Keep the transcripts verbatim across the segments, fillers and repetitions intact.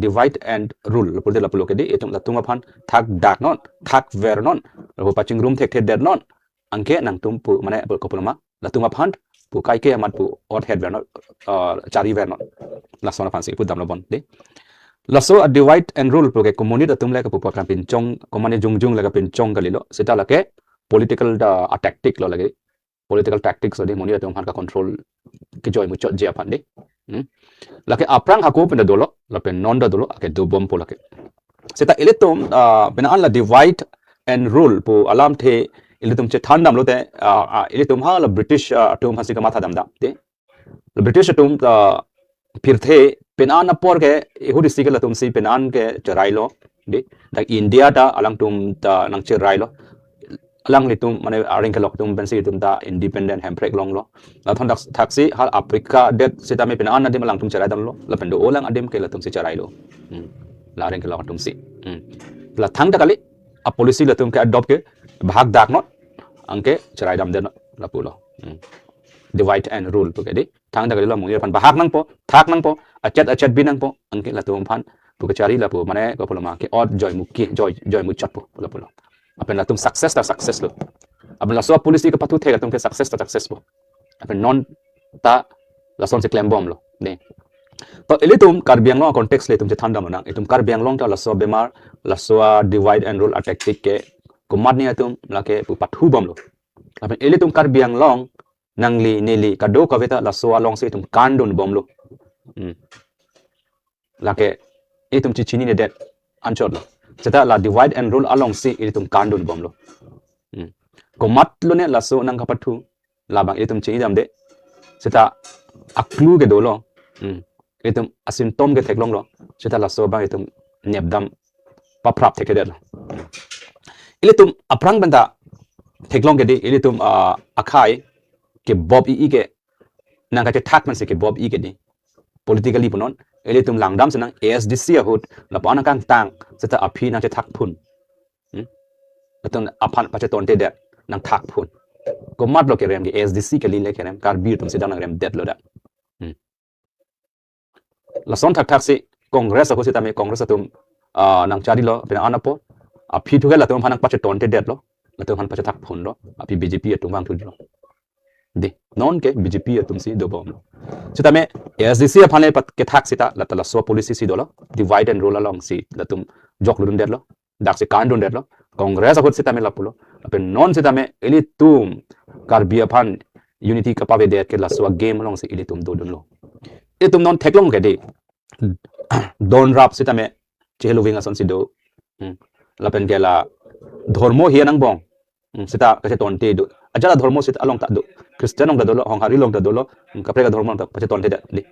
divide and rule pulote lapulo ke dei, itum latum aphan thakdak non, thakver non, lapu pachingrum thekthedet non, anke nangtum pu mane pu kopuloma, latum aphan pu kaike amat pu othetver non, ah, chariver non. Lason aphansi pudamlo bon dei. Laso a divide and rule pu ke komunit atum le kapu pakam pinchong, komane jongjong le kapinchong kalilo. Seta lake political da a tactic lo lake. Political tactics lo dei, monit atum aphan ka control kejoi muchotji aphan dei. Hmm. Lake aphrang hako pen ta dolo, lapen non ta dolo, ake dobompo lake. Seta ilitum, ah, penang an la divide and rule pu alamthe ilitum chethandamlote, ah, ah, ilitum hala British, ah, atum aphansi kamathadamdam dei. British atum ta pirthe penang an apor ke, ahut isi ke latumsi penang an ke cherailo dei. Dak India ta alangtum ta nangcherailo. Alanglitum mane areng kelok atum pensi itum ta independent hemprek longlo. Lathon dak thaksi hala Africa det sitame penang an adim alangtum cheraidamlo. Lapen do-olang adim ke latumsi cherailo. Hmm. La areng kelok atumsi. Hmm. La thangta kali a policy latum ke adopt ke bahak dak non, anke cheraidamdet non lapulo. Hmm. Divide and rule pu ke dei. Thangta kalilo, monit aphan bahak nangpo, thak nangpo, achet achet bi nangpo, anke latum aphan pu kachari lapu mane kopuloma ke ot joi muki, joi, joi muchotpo lapulo. Lapen latum success ta success lo. Lapen laso policy kepathu thek atum ke success ta success po. Lapen non ta lasonsi klembomlo dei. To ilitum Karbi Anglong context le itum chethandamlonang. Itum Karbi Anglong ta laso bemar, laso a divide and rule a tactic ke komatne atum lake pu pathubomlo. Lapen ilitum Karbi Anglong nangli neli kadokave ta laso alongsi itum kandunbomlo. Hmm. Lake itum chechininedet anchotlo. Seta la divide and rule alongsi itum kandunbomlo. Hmm. Komatlone laso nangkapathu, labang itum chinidamde. Seta a clue ke dolo. Hmm. Itum a symptom ke theklonglo. Seta laso abang itum nepdam paphrap thekthedetlo. Ilitum aphrang pen ta theklong ke dei, ilitum, ah, akhei kebop i-i ke, nangkachethak mansi kebop i ke dei. Politically punon, ilitum langdam senang A S D C ahut, lapu-an nangkangtang, seta aphi nangchethakphun. Hmm? Latum aphan pachetontedet, nangthakphun. Komatlo kerem ke, A S D C kali le kerem, Karbi atum si dak nangremdetlo dak. Hmm. Lason thakthaksi Congress ahut sitame Congress atum, ah, nangcharilo, penang an apor. Aphi thu ke latum aphan nangpachetontedetlo, latum aphan pachethakphunlo, aphi B J P atum vangthulo. Dei, non ke B J P atumsi dobomlo. Sitame A S D C aphan le pat kethak seta, la ta laso policy si dolo, divide and rule alongsi latum jokludundetlo, daksi kandundetlo, Congress ahut sitame lapulo. Lapen non sitame ilitum Karbi aphan unity kapavedet ke laso a game alongsi ilitum dodunlo. Itum non theklong ke dei, donrap sitame chehelo ving asonsi do. Hmm. Lapen ke la dhormo hi anangbong. Hmm, seta kachetonte do. Ajat adhormo seta along ta do. Christian along ta dolo, Honghari along ta dolo, hmm, kaprek adhormo along ta kachetontedet dei.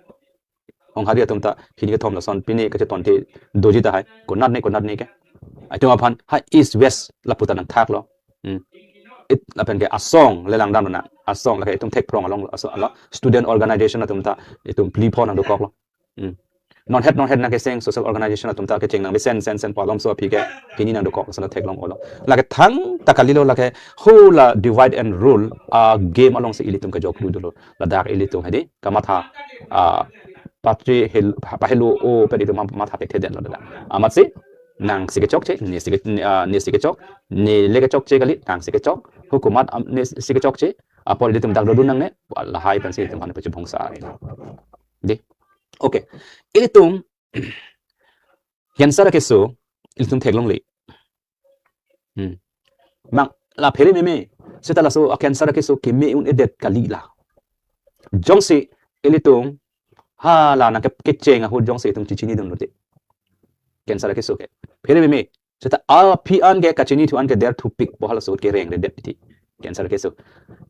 Honghari atum ta hini kethom lason pine kachetonte doji tahai. Konatne, konatne ke. Itum aphan ha East West lapu ta nangthaklo. Hmm. It lapen ke asong le langdamnang. Asong lake itum thekphrong along, asong alo student organization atum ta itum phli pho nangdokoklo. Hmm. Non het non het nangkeseng social organization atum ta kecheng nangmesen sen sen pu alam so aphi ke hini nangdokok, lason theklong-olo. Lake thangta kalilo, lake hala divide and rule a game alongsi ilitum kejoklu dolo. Ladak ilitum hedi kamatha, ah, patri hel, pahelo-o pen itum ma-, matha thekthedetlo dak. Amatsi nangsi kechokche, nesi ke, ah, nesi kechok, nele kechokche kali, nangsi kechok, hukumat am, nesi kechokche, apor ilitum dak dodun nangne, lahai pensi itum aphan pachibhongsa. Dei. Okay. Ilitum cancer akeso ilitum theklongle. Hmm. Mang la phere meme, seta laso a cancer akeso keme un-edet kali la. Jongsi ilitum hala nangke, kecheng ahut jongsi itum chechinidunlote, cancer akeso ke phere meme. Seta aphi an ke kachinithu an ke der thupikpo, halaso ahut ke rengredet ti cancer akeso.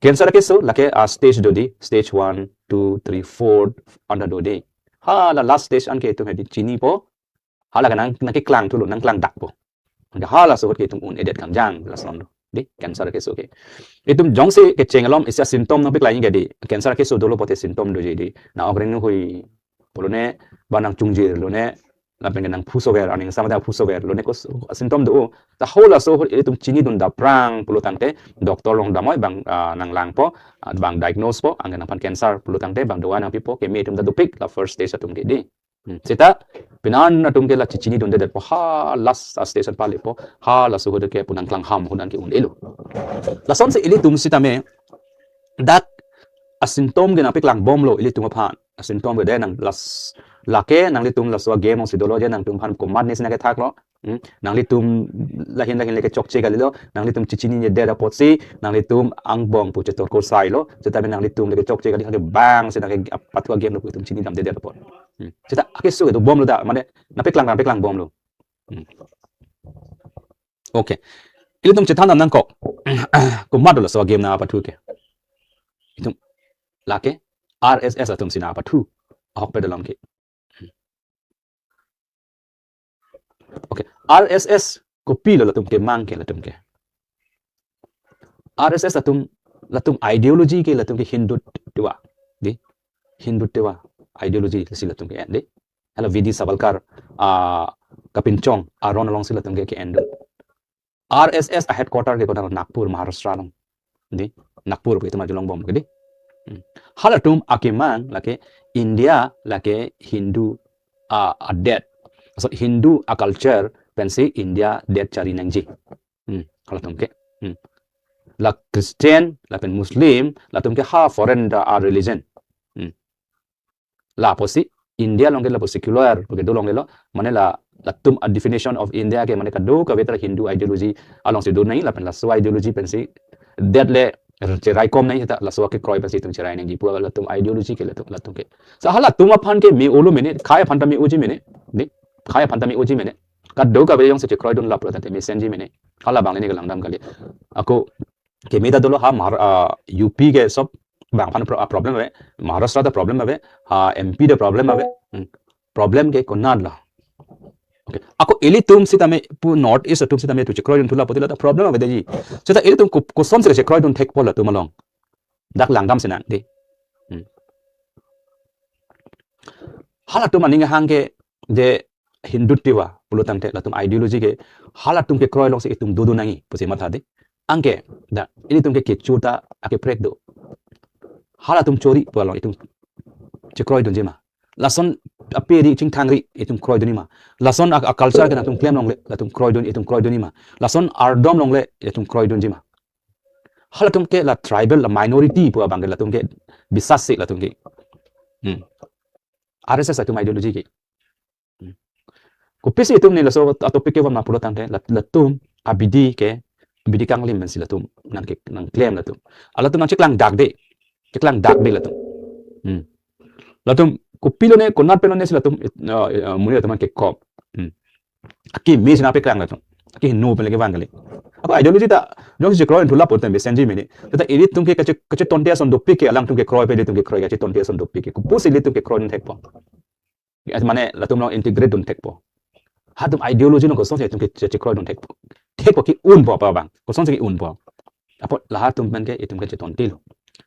Cancer akeso lake a stage do dei, stage one, two, three, four anta do dei. Hala last stage an ke itum hedi chinipo. Hala ke nang, nangkeklangthulo, nangklangdakpo. Anke halaso ahut ke itum un-edet kangjang, lason do dei cancer akeso ke. Itum jongsi kecheng alom isi a symptom nangpaklangji ke dei, cancer akeso dolo pote symptom doji dei. Nang-ok rengnuhui, pulone, ba nangchungjirlone, lapen ke nangphusover, aning sama ta phusoverlone ko s-, symptom do. Ta halaso ahut itum chinidun daprang pulo tangte, doctor along damnoi bang, ah, nanglangpo, ah, bang diagnose po, anke nangphan cancer pulo tangte bang dawai nangpipo, keme itum ta dopik la first stage atum ke dei. Hmm. Seta penang atum ke la chechinidunde detpo, ha last a station palepo, ha laso ahut ke pu nangklangham ahut an ke un-elo. Lasonsi ilitum sitame dak a symptom ke nangpeklangbomlo ilitum aphan. A symptom ke de nang las lake nanglitum laso a game alongsi dolo je nangtum aphan komatne si nangkethaklo. Hmm. Nanglitum lahin lahin le kechokche kalilo, nanglitum chechinine det apotsi nanglitum angbong pu chetor ko sailo, setame nanglitum le kechokche kali, hake bang si nangke pathu a game lo pu itum chinidamde det apot. Hmm. Seta akeso ke dobomlo da, mane nangpeklang nangpeklangbomlo. Hmm. Okay. Ilitum chethan nangkok. Komat dolo laso a game nangpathu ke. Itum lake R S S atumsi nangpathu. Ahokpet alam ke. Okay, R S S kopilo latum kemang ke latum ke. R S S atum, latum ideology ke latum ke Hindutva. Di? Hindutva ideology si latum ke en di. Hala V D Savarkar, ah, kapinchong aron alongsi latum ke ke-en do. R S S a headquarter ke kota Nagpur, Maharashtra along. Di, Nagpur pu itum arjulongbom ke di. Hmm. Halatum akemang lake India lake Hindu a, adet. So Hindu a culture pensi India det chari nangji. Hmm. Halatum ke. Hmm. La Christian, lapen Muslim, latum ke ha foreign da a religion. Hmm. Lapusi India along ke lapu secular, pu kedo along ke lo, mane la, latum a definition of India ke mane kadokave ta Hindu ideology alongsi do nangji, lapen laso ideology pensi det le cheraikom nangji, ta laso akekroi pensi itum cherai nangji pu latum ideology ke latum, latum ke. Sa halatum aphan ke me-olo mene, khei aphan ta me-oji mene, di, khei aphan ta me-oji mene. Kadokave jongsi chekroidun laplo tangte mesenji mene. Halabang le ne kelangdam kali. Ako keme ta dolo ha Mahar-, ah, U P ke sob bang aphan pro-, ah, problem ave, Maharashtra ta problem ave, ha M P ta problem ave. Hmm. Problem ke konat lo. Okay. Ako ilitum sitame pu North East atum sitame itum chekroidun thu lapu ti la ta problem ave deji. Seta ilitum ko-, kosonsi chekroidun thekpo latum along. Dak langdam si nang di. Hmm. Halatum aning ahang ke je Hindutva pulo tangte latum ideology ke halatum kekroi alongsi itum dodun nangji pusi matha di. Anke da ilitum ke kecho ta akeprek do. Halatum chori pu along itum chekroidunji ma. Lason aperi chingthangri itum kroidunji ma. Lason a, a culture ke latum klem longle latum kroidun, itum kroidunji ma. Lason ardom longle itum kroidunji ma. Halatum ke la tribal, la minority pu abang ke latum ke bisas si latum ke. Hmm. R S S atum ideology ke. Hmm. Kopisi itum ne laso a topic ke van ma pulo tangte lat-, latum abidi ke, abidi kanglim pensi latum nangke, nangklem latum. Alatum nangcheklangdak de. Cheklangdak de latum. Hmm. Latum kopilo ne, konat pilo ne si latum, eh, eh, muni latum ke kop. Hmm. Akeme si nangpeklang latum. Akehingno pen le kevang kali. Ako ideology ta jongsi chekroi thu lapu tangte mesenji mene. Seta ilitum ke kache, kachetonte ason dopik ke alangtum kekroi pen ilitum kekroi kachetonte ason dopik ke. Kopusi ilitum kekroi thekpo. Ya, mane latum along integrate dun thekpo. Halatum ideology along kosonsi itum ke che-, chekroidun thekpo. Thekpo ke-unpo pu abang. Kosonsi ke-unpo. Apot lahatum pen ke itum kachetontelo.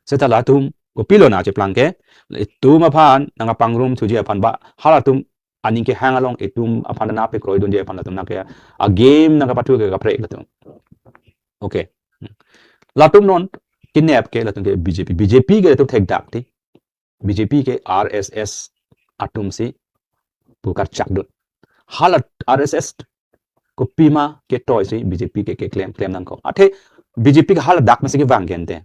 Seta latum kopilo nangcheplang ke, itum aphan nangpangrum thuji aphan ba halatum aning kehang along itum aphan nangpekroidunji aphan latum nangke a game nangkepathu ke kaprek latum. Okay. Latum non kenep ke latum ke B J P. B J P ke latum thekdak ti. B J P ke R S S atumsi pu karchakdun. Hala R S S kopima ketoisi B J P ke, keklem, klem nangkok. Athe B J P ke hala dak masi kevang ke ante.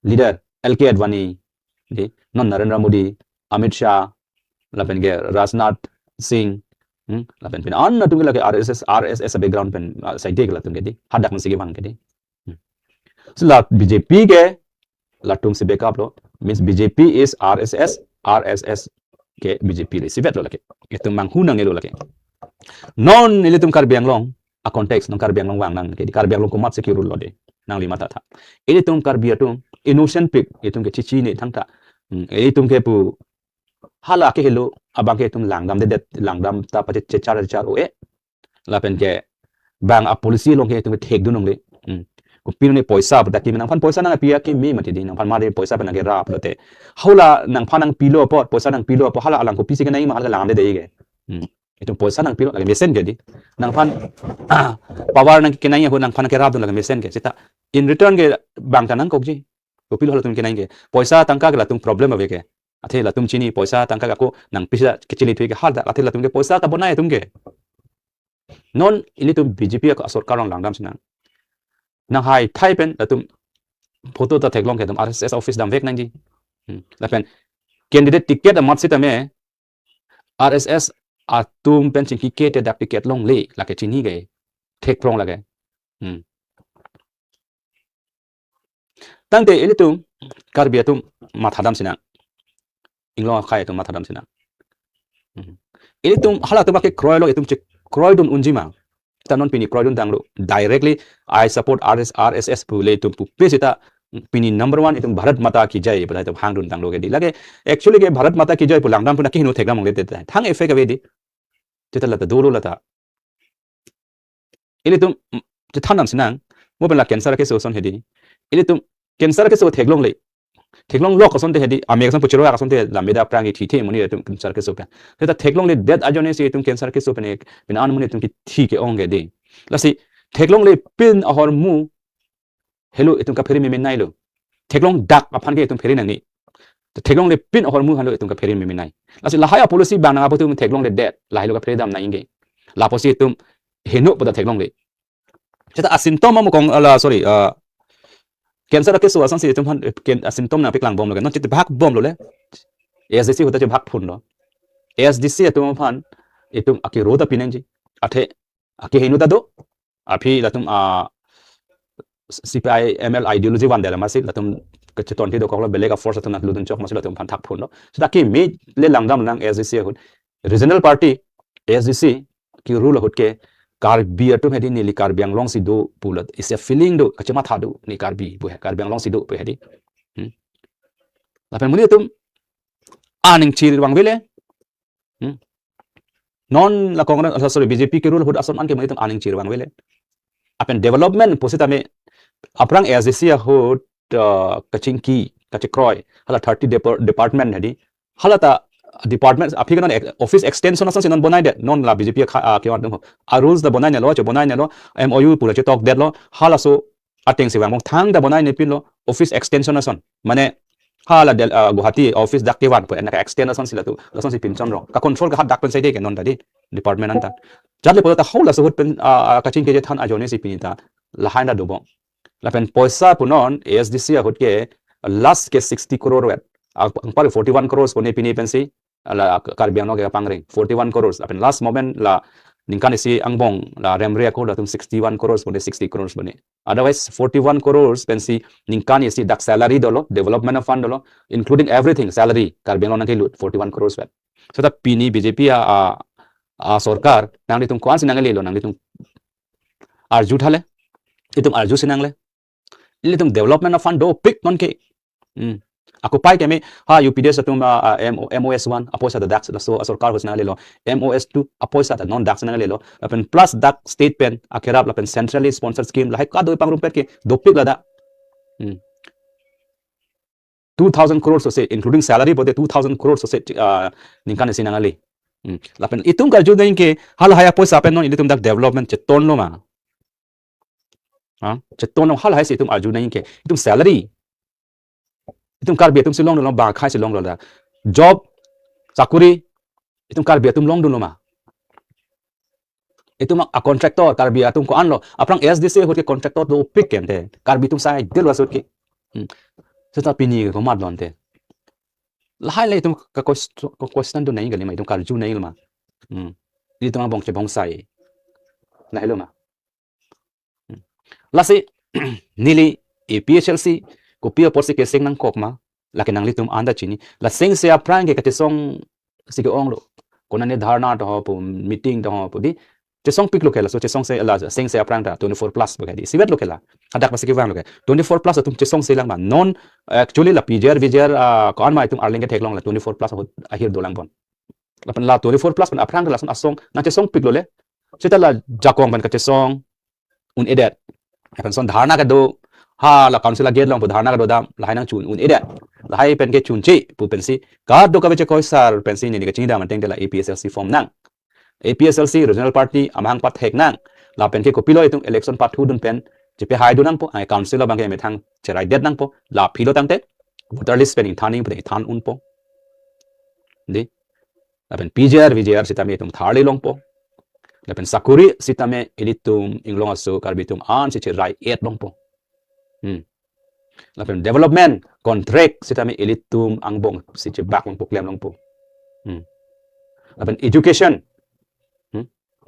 Leader L K Advani, di, non Narendra Modi, Amit Shah, lapen ke Rajnath Singh, hmm, lapen pen an atum ke lake R S S, R S S background pen, ah, side ke latum ke di, hadak masi kevang ke di. Hmm. So la B J P ke, latumsi backup lo, means B J P is R S S, R S S ke B J P le isivet lo lake. Itum manghu nangnelo lake. Non ilitum Karbi Anglong a context non Karbi Anglong vang nang ke di Karbi Anglong komatsi kirul lo de. Nangli matha tha. Ilitum Karbi atum innocent pik itum ke chechinine thangta. Hmm, ilitum ke pu hala ke helo abang ke itum langdamde det, langdam ta pache chechar char o e. Lapen ke bang a policy along ke itum ke thekdun longle. Hmm. Kopilo ne poisa pu ta kimi nangphan poisa nangpi akimi mati di nangphan mari poisa pen nangkerap lote. Hala nangphan nangpilo apot, poisa nangpilo apot hala alang kopisi kenangji ma hala langdamde de ke. Hmm. Itum poisa nangpilo lake mesen ke di. Nangphan power nangkenangji ahut nangphan nangkerapdun lake mesen ke. Seta in return ke bang ta nangkokji. Kopilo halatum kenangji ke. Poisa tangka ke latum problem ave ke. Athe latum chini poisa tangka ako nangpisa kechili thui ke hal dak, athe latum ke poisa kabonai atum ke. Non ilitum B J P ako sorkar along langdam sinang. Nang hai thai pen latum photo ta theklong ke atum R S S office damvek nangji. Hmm. Lapen candidate ticket amat sitame R S S atum pen chingki ke te dak ticket longle, lake chini ke thekprong lake. Hmm. Tangte ilitum Karbi atum mathadam sinang. Inglong akhai atum mathadam sinang. Hmm. Ilitum halatum ake kroilo, itum chekroidun unji ma. Ta non pini kroidun tanglo. Directly, "I support R S, R S S" pu le itum pupe sita pini number one itum Bharat Mata Ki Jai pu itum hangdun tanglo ke di. Lake, actually ke Bharat Mata Ki Jai pu langdam pu na kihinu thekdam longle te te. Thang effect ave di. Sita lata dolo lata. Ilitum, mm, chethandam sinang, mo pen la cancer keso ason hedi. Ilitum cancer keso theklongle. Theklonglok asonte hedi, ame ason puchero asonte lameda aphrang ithi the amonit atum cancer keso pen. Sita theklongle det ajoine si itum cancer keso pen ek, pen an amonit atum kithi ke-ong ke di. Lasi theklongle pin ahormu helo itum kaphere memenailo. Theklong dak aphan ke itum phere nangji. Theklongle pin ahormu helo itum kaphere memenai. Lasi lahai apolicy bang nang apo itum theklongle det, lahai lo kaphere dam nangji ke. Lapusi itum heno pada theklongle. Sita asymptom mo kong, ala, sorry, ah, cancer keso ason si itum aphan, eh, ken-, asymptom nangpeklang bomlo ke. Non chit bhak bomlo le. A S D C ahut ta chebhak phunlo. A S D C atum aphan itum akero ta pinangji. Athe akeheno ta do. Aphi latum, ah, C P I M L ideology van dela masi latum kachetongthi dokoklo, belek a-force atum nat ludun chok masi latum aphan thak phunlo. Sita kimi le langdam nang A S D C ahut. Regional party A S D C ke-rule ahut ke Karbi atum hedi neli Karbi Anglong si do pulat. Isi a-feeling do, kachematha do, ne Karbi pu he, Karbi Anglong si do pu hedi. Hmm. Lapen amonit atum aning chirvang vele. Hmm. Non la Congress, ah, sorry, B J P ke-rule ahut ason an ke amonit atum aning chirvang vele. Lapen development pusitame aphrang A S D C ahut, ah, kachingki, kachekroi, hala thirty depar-, department hedi. Hala ta department, aphi ke non ek-, office extension ason si non bonai det, non la B J P akha, ah, kevan atum ho. A-rules ta bonai nelo, chobonai nelo, M O U pura chetok detlo, halaso ateng si vang mong thangta bonai nepinlo, office extension ason. Mane, hala Del-, ah, Guwahati office dak kevan pu, ena ka-extend ason si latu, lason si pinchonrong. Ka-control kahat dak pen saide ke non ta di, department anta. Jat le pulo ta halaso ahut pen, ah, ah, kachingki chethan ajoine si pini ta, lahai ta dobom. Lapen poisa punon A S D C ahut ke last ke sixty crore vet. Ang-, angpar forty-one crores pone pini pensi, ala Karbi Anglong ke pangreng forty-one crores. Lapen last moment la ningkan isi angbong la remre ako latum sixty-one crores pone, sixty crores pone. Otherwise forty-one crores pensi ningkan isi dak salary dolo, development of fund dolo, including everything, salary, Karbi Anglong nangkelut forty-one crores vet. Sita pini B J P a, a, a sorkar, nanglitum ko-an si nanglelo, nanglitum arju thale, itum arju si nangle. Ilitum development of fund dopik non ke. Hmm. Ako pai keme, ha, U P D S atum, ah, ah, M O, M O S one, apoisa ta dak, laso, ah, sorkar ahut si nanglelo. M O S two, apoisa ta non dak si nanglelo. Lapen plus dak state pen, akerap lapen centrally sponsored scheme, lahai kadoi pangrumpet ke, dopik ladak. Hmm. Two thousand crores ose, including salary pote two thousand crores ose, ah, ningkan isi nangle. Hmm. Lapen itum karju nangji ke, halahai apoisa pen non ilitum dak development chetonlo ma. Ha? Chetonlo, halahai si itum arju nangji ke. Itum salary. Itum Karbi atum si longdunlo, bang akhai si longdunlo da. Job, sakuri, itum Karbi atum longdunlo ma. Itum a-contractor, Karbi atum ko-anlo. Aphrang A S D C ahut ke contractor dopik kente. Karbi atum sai dil wasut ke. Hmm. Sita pini komat lonte. Lahai le itum ka-ques-, ka-question dun nangji kali ma, itum karju nangji ma. Hmm. Itum angbong chebongsai. Lahai lo ma. Hmm. Lasi, neli A P H L C, kopi apotsi keseng nangkok ma, lake nanglitum anta chini. La sengse aphrang ke kachesong si ke-onglo. Konane dharna to ho pu, meeting to ho pu di. Chesongpiklo ke laso, chesongse la, sengse aphrang ta, twenty-four plus pu ke di. Isivet lo ke la. Hadak pasi kevanglo ke. Twenty-four plus atum chesongse lang ma. Non, actually la P G R, V G R, ah, ko-an ma itum arleng ketheklong la, twenty-four plus ahut ahir dolang bon. Lapen la twenty-four plus pen aphrang ta lason asong, nangchesongpiklo le. Sita la jakong pen kachesong un-edet. Lapen son dharna kedo, ha la council a-gate along pu dharna kedo dam, lahai nangchun un-edet. Lahai pen ke chunche pu pensi, kadokave chekoi sar pensi neli kachingdam ateng te la A P H L C form nang. A P H L C regional party amahang pathek nang. Lapen ke kopilo itum election pathu dun pen, chepehaidun nangpo, ai council abang ke methang cheraidet nangpo, la philo tangte, voter list pen ingthan nangji pu te ingthan unpo. Dei. Lapen P G R, V G R sitame itum tharli longpo. Lapen sakuri sitame ilitum inglong aso Karbi atum ansi cherai-et longpo. Hmm. Lapen development contract sitame ilitum angbong si chebak longpo, klem longpo. Hmm. Lapen education. Hmm.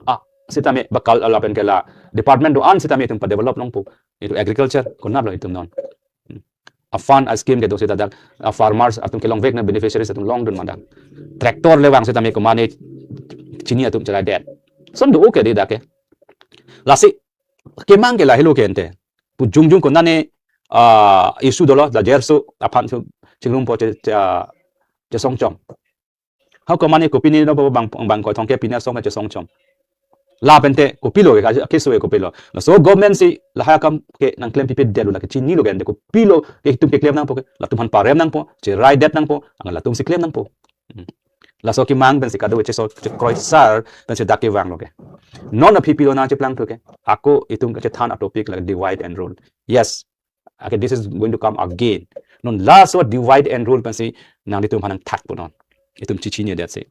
Ah, sitame bakal lapen ke la department do-an sitame itum pa-develop longpo. Itum agriculture konatlo itum non. Hmm. A-fund, a-scheme kedo sita dak, a-farmers atum kelongvek na beneficiaries atum longdun ma dak. Tractor le vang sitame komatne chini atum cherai-det. Lason do-o ke dei dak ke. Lasi kemang ke lahelo ke ante. Pu jongjong konatne, ah, issue dolo, la jerso aphan su chingrumpo che, che, ah, chesongchom. Hako mane kopine no bang, bang koi thongke pine song chesongchom. Lapen te kopilo ke, ka-, keso ke kopilo. Laso government si lahai akam ke nangklem pipe detlo, lake chinilo ke ante kopilo ke itum keklem nangpo ke. Latum aphan parem nangpo, cherai-det nangpo, ang latum si klem nangpo. Hmm. Laso kemang pensi kadokave cheso chekroi sar pensi dak kevanglo ke. Non aphi pilo nangcheplang thu ke. Ako itum kachethan a-topic lake divide and rule. Yes. Okay, this is going to come again. Non laso divide and rule pensi nanglitum aphan nangthakpo non. Itum chechini-det si.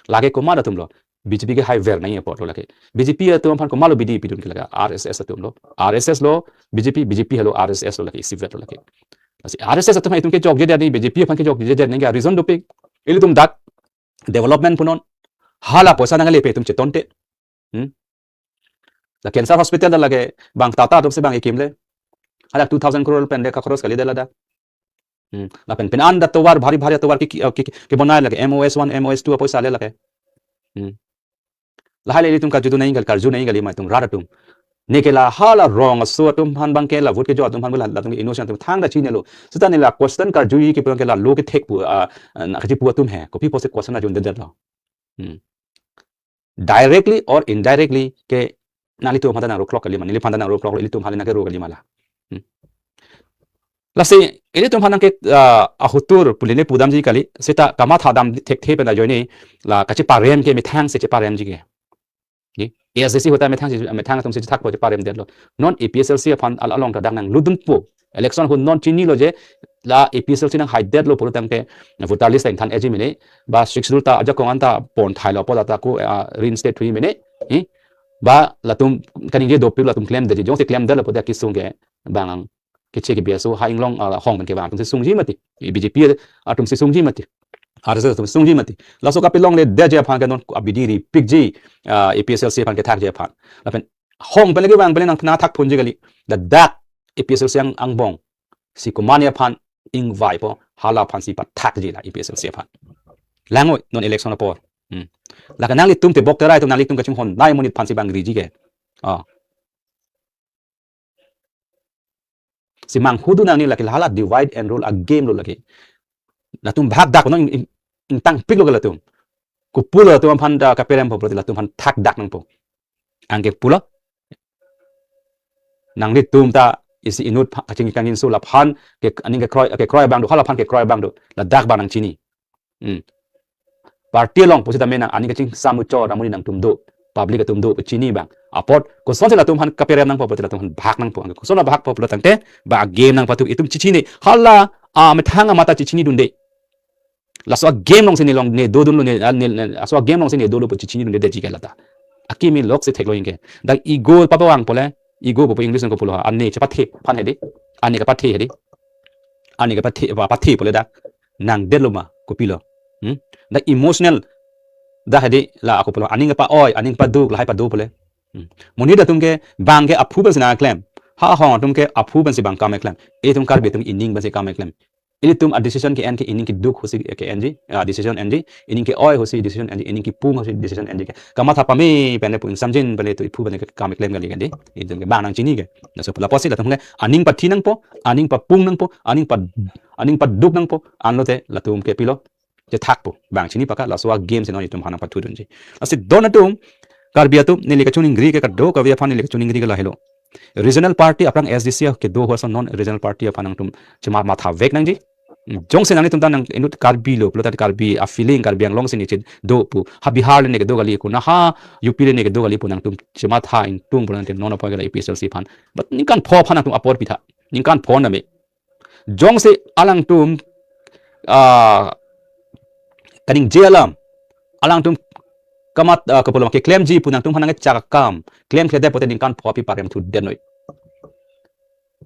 Lake komat atumlo. B J P ke haiver nangji apotlo lake. B J P atum aphan komatlo bidi pidun ke lake, R S S atumlo. R S S lo B J P, B J P helo R S S lo lake, isivet lo lake. Lasi R S S atum itum kejokjedet nangji, B J P aphan kejokjedet nangji ke reason dopik. Ilitum dak development punon. Hala poisa nangle pe itum chetonte. Hmm? La cancer hospital ta lake bang Tata atum si bang ikimle. Hala two thousand crore pen de kakhoros kali de ladak. Hmm. Lapen pen an da tovar bhari bhari tovar ke, ke, ke, kebonai lake M O S one, M O S two apoisa le lake. Hmm. Lahai le ilitum karjudu nangji kali, karju nangji kali ma itum rat atum. Ne ke la hala rong aso atum aphan bang ke la vote kejo atum aphan la, latum ke innocent atum thangta chinilo. Sita ne la question karjuji ke pulang ke la lo ke thek pu, ah, ah, na kaji pu atum he. Kopi pusi question arjudedetlo. Hmm. Directly or indirectly ke nanglitum aphan ta nang-ro klok kali ma, neliphan ta nang-ro klok, ilitum aphan le nangkero kali ma la. Hmm. Lasi ilitum aphan nangke, ah, ahotur pulene pudamji kali, sita kamatha dam thekthe pen ajoine la kacheparem ke methang si cheparemji ke. Ye, A S D C ahut ta methang si, methang atum si thakpo cheparemdetlo. Non A P H L C aphan al-, along ta dak nanglutdunpo. Election ahut non chinilo je la A P H L C nanghaidetlo pulo tangte voter list ta ingthan-etji mene, ba Sixth Schedule ta ajakong anta pon thailo apot ta ko, ah, reinstate thuji mene. Hi? Ba latum kaningje dopik latum klemdetji, jongsi klemdetlo pute kesung ke bang keche kebi aso ha inglong, ah, hong pen kevang atum si sungji mati. B J P atum si sungji mati. R S S atum sungji mati. Laso kapelongledetji aphan ke non abidi ripikji, ah, A P H L C aphan kethakji aphan. Lapen hong pen le kevang pen le nang, nangthak phonji kali. Ladak A P H L C ang, angbong si komatne aphan ingvaipo, hala aphan si pathakji la A P H L C aphan. Langoi non election apor. Hmm. Lake nanglitum tebok terai atum nanglitum kachinghon nai monit aphan si bang riji ke. Ah. Si manghudu nangji lake hala divide and rule a-game lo lake. Latum bhak dak non ing, ing, ingtangpiklo ke latum. Kopulo latum aphan ta kaperempo pulote latum aphan thakdak nangpo. Anke pulo. Nanglitum ta isi inut pha-, kaching kangin su laphan ke aning kekroi, kekroi abang do, hala aphan kekroi abang do. Ladak bang nangchini. Hmm. Party along pusitame nang aning kachingsamuchot amonit nangtum do. Public atum do, pachini bang. Apot, kosonsi latum aphan kaperem nangpo, apot latum aphan bhak nangpo. Koson bhakpo pulo tangte, ba game nangpathu itum chechini. Hala, ah, methang amat ta chechinidunde. Laso a-game along si ne long ne dodunlo ne, ah, ne, ne, laso a-game along si ne dolo pu chechinidundetji ke lata. Akimi lok si theklo ingke. Dak ego papawang pole, ego pupo English nang kopulo ha. Ane chepathe aphan hedi. Ane kapathe hedi. Ane kapathe, pa-, pathe pole dak. Nangdetlo ma, kopilo. Hmm? Dak emotional. Dak hedi la ako pulo. Aning pa-oi, aning paduk, lahai pado pole. Hmm. Monit atum ke bang ke aphu pensi nangklem. Ha hong atum ke aphu pensi bang kam keklem. Itum Karbi atum ining pensi kam keklem. Ilitum a-decision ke-en ke ining keduk ahutsi ke-enji, ah, decision enji, ining ke-oi ahutsi decision enji, ining kepung ahutsi decision enji ke. Kamatha pame pen le pu ingsamjin pen le tu iphu pen le ke kam keklem kali kali. Itum ke bang nangchini ke. Laso pu lapusi latum ke aning pathi nangpo, aning papung nangpo, aning pa, aning paduk nangpo, anlote latum ke pilo. Chethakpo, bang chini paka, laso a-game si non itum aphan nangpathudunji. Lasi don atum, Karbi atum, neli kachiningri ke kadokave aphan neli kachiningri ke lahelo. Regional party aphrang S D C kedo ahut ason non regional party aphan nangtum chemar matha vek nangji. Jongsi nanglitum ta nang inut Karbi lo, pulo tangte Karbi a-feeling, Karbi Anglong si ne chedo pu. Ha Bihar le ne kedo kali ko, na ha U P le ne kedo kali pu nangtum chematha ingtung pulo tangte non apot ke la A P H L C aphan. But ningkan pho aphan nangtum apor pitha. Ningkan pho name. Jongsi alangtum, ah, kaningje alam, alangtum kamat, ah, kapolom keklemji pu nangtum aphan nangkechak akam klemkledet pote ningkan pho aphi parem thudet noi.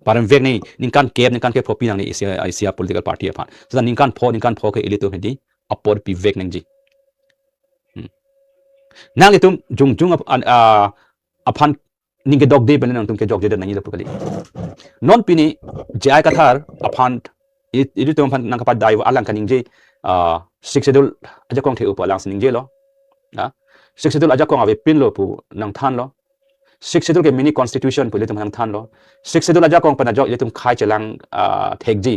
Parem vek nangji, ningkan kep, ningkan kep pho pi nangne isi, isi a political party aphan. Seta ningkan pho, ningkan pho ke ilitum hedi apor pivek nangji. Hmm. Nanglitum jongjong ap-, an-, ah, aphan ning kedokde pen nangtum kejokjedet nangji lapu kali. Non pini J I Kathar aphan, i-, ilitum aphan nangkapadai alang kaningje, ah, Sixth Schedule ajakong the-o pu alang si ningjelo. Ah, Sixth Schedule ajakong avepinlo pu nangthanlo. Sixth Schedule ke mini constitution pu ilitum nangthanlo. Sixth Schedule ajakong pen ajok ilitum khei chelang, ah, thekji.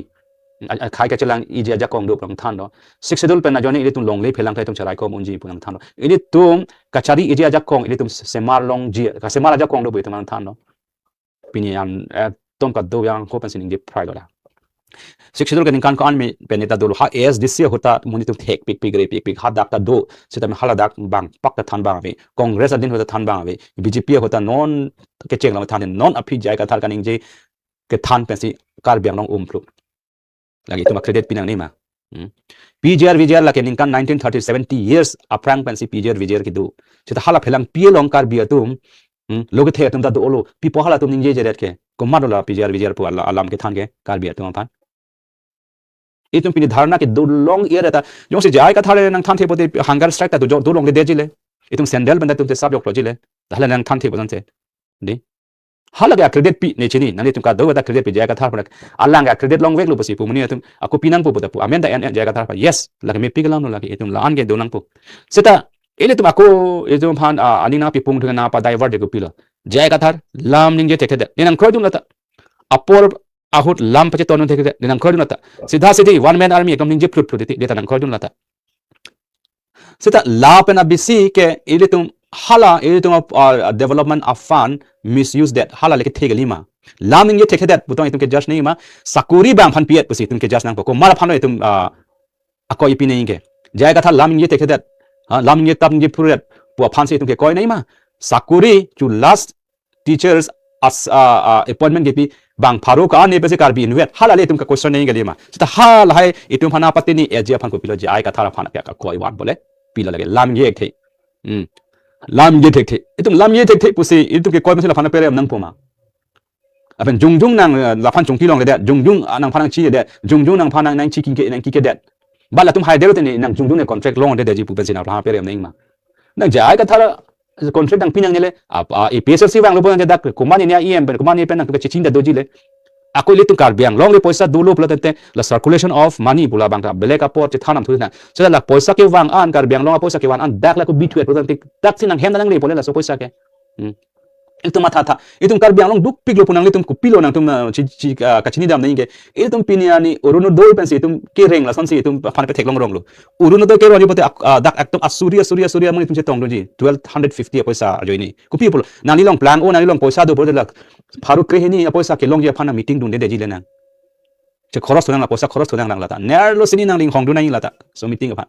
A-, a-, khei kachelang-iji ajakong do pu nangthanlo. Sixth Schedule pen ajoine ilitum longle phelang ta itum cheraikom unji pu nangthanlo. Ilitum kachari-iji ajakong ilitum semar longji, kasemar ajakong do pu itum nangthanlo. Pini an, eh, tom kado yang ko pensi ningje phrai lo la. Sixth Schedule ke ningkan ko-an me pen neta dolo ha A S D C ahut ta monit atum thekpikpik repikpik hadak ta do. Seta me haladak bang pak ta than bang ave. Congress adin ahut ta than bang ave. B J P ahut ta non kecheng lam than non aphi J I Kathar kaningje kethan pensi Karbi Anglong umphlu. Lake itum a-credit pi nangne ma. Hmm. P G R V G R lake ningkan nineteen thirty, seventy years aphrang pensi P G R V G R kedo. Seta hala phelang pi along Karbi atum, hmm, lo kethe atum ta dolo, pi pu halatum ningjejedet ke. Komat lo la P G R V G R pu ala-, alam kethan ke Karbi atum aphan. Itum pini dharna kedo long area ta. Jongsi J I Kathar nangthanthe pote hunger strike ta do jo-, do longledetji le. Itum sandal pen ta itum te sap jokloji le. Hala nangthanthe pote. Di. Hala ke a-credit pi ne chini, nanglitum kadokave ta credit pi J I Kathar aphan. Alang ke a-credit longveklo pusi pu monit atum ako pi nangpo pu ta pu. Amen ta en en J I Kathar aphan. Yes, lake mepik alamlo, lake itum la-an ke do nangpo. Seta ilitum ako itum aphan, ah, aning nangpipung thung nangpadai var de kopilo. J I Kathar lam ningje thekthedet. Ne nangkroidun lata. Apor ahut lam pachetondun thekthedet. Ne nangkroidun lata. Sidha sidhi one man army ekdom ningje phlut phlut titi, ne ta nangkroidun lata. Seta lapen abisi ke ilitum hala ilitum, ah, development a-fund misuse det, hala lake thek lima. Lam ningje thekthedet pu tong itum ke judge nangji ma, sakuri bang aphan pi-et pusi itum ke judge nangpo. Komat aphan lo itum, ah, akoi pi nangji ke. J I Kathar lam ningje thekthedet, ah, lam ningje tap ningje phurdet pu aphan si itum ke koi nangji ma. Sakuri chu last teachers as, ah, ah, appointment kepi bang pharo ka-an ne pensi Karbi invet. Hala le itum ka-question nangji kali ma. Seta hala hai itum aphan apatini A G aphan kopilo, J I Kathar aphan ka, kakoi van pule pilo lake lam ningje thekthe. Hmm. Lam ningje thekthe. Itum lam ningje thekthe pusi itum ke koi pensi laphan perem nangpo ma. Lapen jongjong nang, eh, laphan chungti longledet. Jongjong, ah, nangphan nangchiledet. Jongjong nangphan nang, nangchikike, nangkikedet. Ba latum haidero tene nang jongjong ne contract longledetji pu pensi nang laphan perem nangji ma. Nang J I Kathar contract nangpi nangne le, ap-, a, A P H L C vanglo pu nang dak komat ne E M pen, komat ne pen nangtum kachechinda doji le. Ako ilitum Karbi Anglong le poisa dolo pulo tangte la circulation of money pu la bang ta belek apor chethan nangthu na. Seta la poisa kevang an, Karbi Anglong apoisa kevang an dak la ko bithuet pulo tangte dak si nanghem nangle pule laso poisa ke. Hmm. Itum mathatha. Itum Karbi Anglong dukpiklo pu nanglitum kopilo nangtum, ah, chi, chi, ah, kachinidam nangji ke. Itum pini ani Orunodoi pensi itum kereng lasonsi itum aphan pe theklong ronglo. Orunodoi kerong ji pote ak-, ah, dak ekdom asuri, asuri, asuri amonit atum chetongdunji. Twelve hundred fifty apoisa ajoine. Kopi pulo. Nangli along plang-o, nangli along poisa do pulote la pharo krehini apoisa kelongji aphan nang meeting dundedetji le nang. Che khoros thu nang la, poisa khoros thu nang lang lata. Nerlo sini nangli inghongdun nangji lata. So meeting aphan.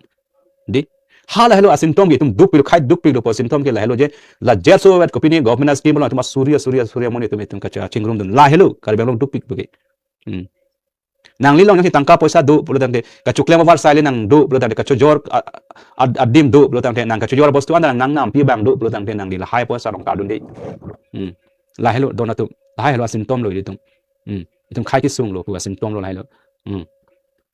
Di. Hala helo a-symptom ke itum dukpik, khei dukpiklo pu symptom ke la helo je. La jet so vet kopine government a-scheme lo itum asuri, asuri, asuri amonit atum itum kacha chingrumdun. La helo Karbi Anglong dukpik pu ke. Hmm. Nangli along nangsi tangka poisa do pulo tangte, kachoklem avar sai le nang do pulo tangte, kachojor a-, a-, adim do pulo tangte, nang kachojor bostu an nang nangnampi abang do pulo tangte, nangli lahai poisa along kadunde. Hmm. La helo don atum, lahai helo a-symptom lo ilitum. Hmm. Itum khei kesunglo pu a-symptom lo la helo. Hmm.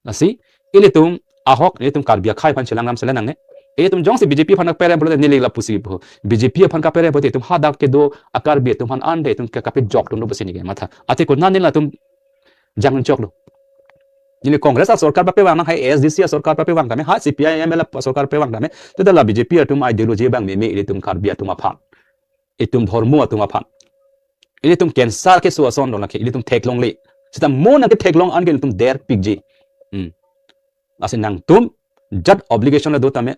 Lasi ilitum ahok ilitum Karbi akhei aphan chelang ram sela nangne. Ilitum jongsi B J P aphan kaperem pulote neli lapusi pu. B J P aphan kaperem pulote itum hadak kedo a-Karbi atum aphan ante itum ke kapejokdunlo pusi neke matha. Ate konat ne latum jangchoklo. Neli Congress asorkar papevang nang, hai A S D C asorkar papevang tame, hai C P I M L asorkar pevang tame. Teta la B J P atum ideology abang meme ilitum Karbi atum aphan. Itum dhormo atum aphan. Ilitum cancer keso ason do lake, ilitum theklongle. Seta mo nangketheklong an ke ilitum derpikji. Hmm. Lasi nangtum jat obligation le do tame.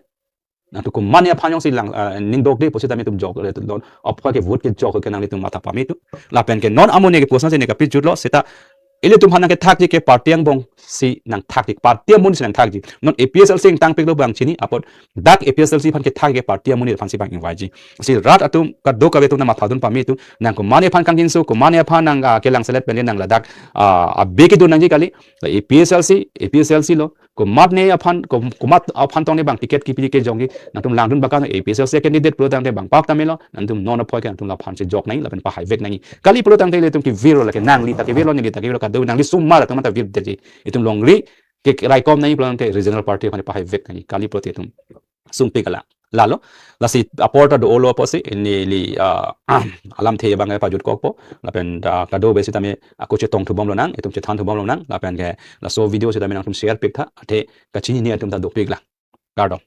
Nangtum komat ne aphan jongsi lang, ah, ning dokde pusitame itum jokle don. Apha ke vote kejok ke nanglitum matha pame itum. Lapen ke non amonit ke poisa si ne kapejutlo seta ilitum aphan nangkethakji ke party angbong si nangthakji, party amonit si nangthakji. Non A P H L C ingtangpiklo bang chini apot dak A P H L C aphan kethakji ke party amonit aphan si bang ingvaiji. Si rat atum kadokave atum nang mathadun pame itum, nang komat ne aphan kangjinso, komat ne aphan nang, ah, kelang selet pen nang ladak, ah, abe kedun nangji kali. La A P H L C, A P H L C lo, Komat ne aphan, kom-, komat aphan tong ne bang ticket kipi kejongji, nangtum langdun baka A P H L C candidate pulo tangte bang pak tamelo, nangtum non aphoi ke nangtum laphan si jok nangji, lapen pahai vek nangji. Kali pulo tangte ilitum kevir lo, lake nangli ta kevir lo, neli ta kevir lo, kado nangli sumar atum ta virdeji. Itum longri ke raikom nangji pulo tangte regional party aphan pahai vek nangji. Kali pulote itum sungpik alang. Lalo, lasi apor ta do-olo apotsi, neli, ah, alamthe abang pajut kokpo, lapen, ah, kado besi tame ako chetong thubom lonang, itum chethan thubom lonang, lapen ke laso video sitame nangtum share pik tha, athe kachinine atum ta dopik lang. Kardom.